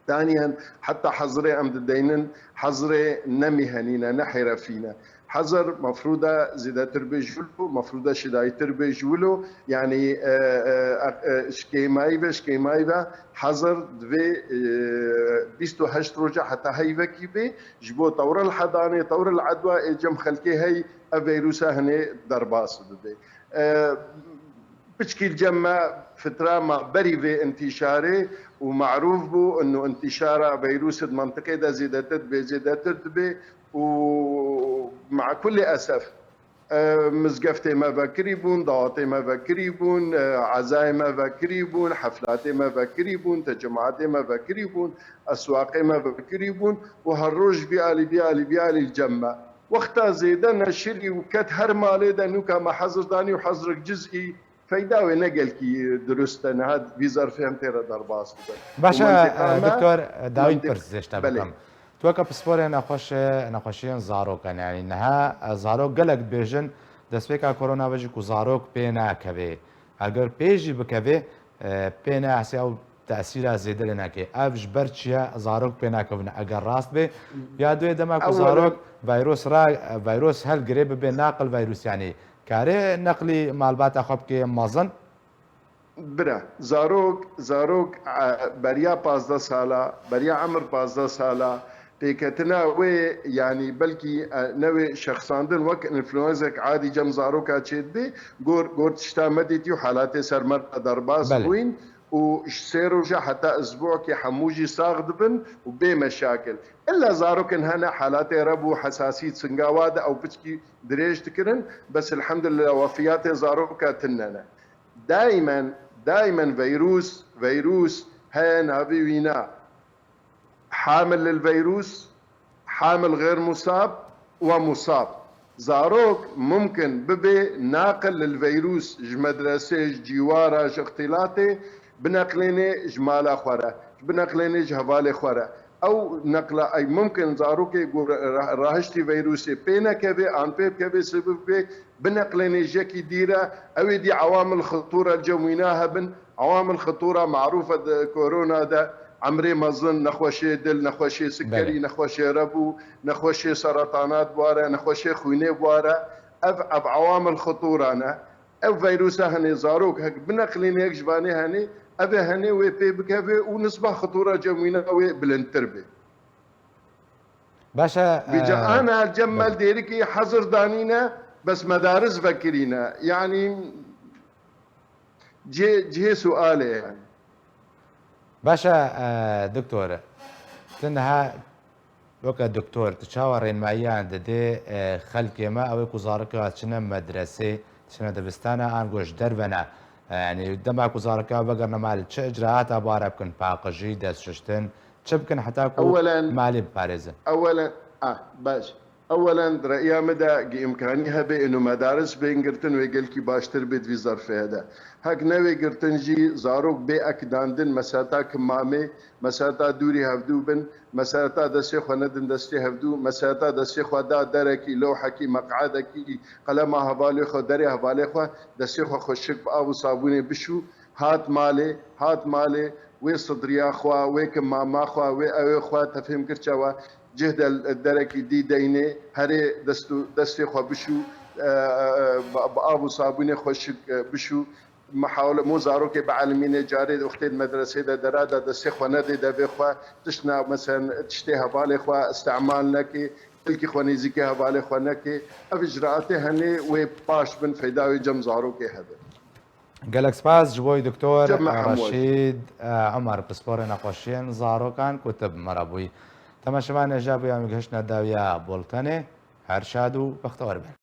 Taniyen heta hezirê em dideynin, hezirê ne mîhenî ne, ne hêrefî ne. Hezir mefrûda zêdetir bê ji wilo, mefrûda şidayîtir bê ji wilo. Yanî, e, e, e, e, şkêmayî ve, şkêmayî ve hezir divê, e, bîst û heşt roja heta heyvekî bê, ji bo tewril hedanê, tewril edwa ê cem xelkê hey ev vîrusa hinê derbas bibe. E, piçkî li cem me fitra ma berî vê intîşarê û marûf bû, ino intîşara vîrusê di mentiqê de zêdetir dibe, zêdetir dibe û ma kulê esef, e, mizgeftê me vekirî bûn, dawetê me vekirî bûn, e, ezayê me vekirî bûn, heflatê me vekirî bûn, tecemaatê me vekirî bûn, eswaqê me vekirî bûn û her roj bî alî, bî alî, bî alî li cem me. Wexta zêde neşirî û ket her malê de nûka me hezir danî û hezirek cizî feyda wê ne gelkî dirust e. Niha vî zerfê em tê re derbas bibe. Baş e, Û mentiqa e, me, doktor, e, dawî mentiq-, pirs zêşte belê. Bikim. Tu weke pisporê nexweş, nexweşiyên zarok e, yanî niha, e, zarok gelek dibêjin destpêka korona ve jî ku zarok pê nakevê. Eger pê jî bikevê, e, pê nehesê ew tesîra zêde lê nake. Ev ji ber çi ye zarok pê nakevin? Eger rast bê, ya duyê dema ku Ewlen zarok vîrus ra, vîrus helgirê bibe naqil vîrus, yanî kare neqlî malbata xwe bike mezin? Bira, zarok, zarok, e, beriya pazdeh sala, beriya emir pazdeh sala, pêketina wê, yanî belkî, e, newê şexsandin wek înfluenzek adî cem zaroka çêdibe, gor, gor tişta me dîtî û halatê ser me re derbas Belê. bûyn û ji sê roja heta izbokê hemû jî sax dibin û bê meşakil. Illa zarokên hene halatê rebû hesasî singawa de ew piçkî dirêj dikirin, bes elhamdulillah wefiyatê zaroka tune ne. Daimen, daimen vîrus, vîrus heye navê wîna. Hamil lil vîrus, hamil xêr musab we musab. Zarok mumkin bibe naqil lil vîrus ji medresê, ji cîwara, ji îxtîlatê, bineqlênê ji mala xwe re, bineqlênê ji hevalê xwe re. Ew neqla ey mumkin zarokê ku ra-, ra-, rahiştî vîrusê pê nekeve, an pê bikeve, sebib bê, bineqlênê ji yekî dî re, ew ê dî ewamil xitûra li cem wîna hebin. Ewamil xitûra marûf e di korona de, emrê mezin, nexweşê dil, nexweşê sikerî, Belê. nexweşê rebû, nexweşê seretanat bi wa re, nexweşê xwînê bi wa re. Ev, ev ewamil xitûra ne. Ev vîrusa hene zarok hek bineqlîne yek ji vanê hene, ev ê hene wê pê bikeve û nisba xitûra cem wîna wê bilindtir be. Baş e, Vêca e, ana cem me li Dêrikê hezir danîne, bes medaris vekirîne. Yanî cihê, cihê sualê ye. Baş e, e, doktor. Tu niha weke doktor, tu çawa rênmayiyan didê, e, xelkê me, ew ê ku zarokê xwe çine medresê, çine dibistana, ango ji derve ne? E, yanî dema ku zarokê xwe vegerine mal, çi icraata bi wa re bikin, paqijî, destşuştin, çi bikin heta ku Ewelen, malê biparêzin? Ewelen, ah, baş. Ewelen, di reya min de gi îmkanî hebe êno medaris bên girtin wê gelkî baştir bê di vî zerfê de. Hek newê girtin jî zarok bê ekidandin, meseta kimamê, meseta dûrî hevdû bin, meseta destê xwe nedin destê hevdû, meseta destê xwe da derekî, lewhekî, meqedekî, qelema hevalê xwe, derê hevalê xwe, destê xwe xweşik bi av û sabûnê bişû, hat malê, hat malê, wê sidriya xwe, wê kimama xwe, wê ewê xwe, te fêm kir çawa, cih de derekî dî deynê, herê dest û, destê xwe bişû, e, e, e, bi, bi av û sabûnê xweşik, e, bişû, mihawle, mo zarokê bielimînê, carê wextê di medresê de dera de destê xwe nedê devê xwe, tişt na, meselen, tiştê hevalê xwe îstemal nekê, tilkî xwe nêzîkê hevalê xwe nekê. Ev icraatê henê wê baş bin, feyda wê cem zarokê hebe. Gelek spas ji bo doktor Cem Mehemud. Reşîd, e, Omer, pisporê nexweşiyên zarokan ku tu bi me re bûyî. Temaşevanê, ji bo ya me gihiştine dawiya bultenê, her şad û bextewar bin.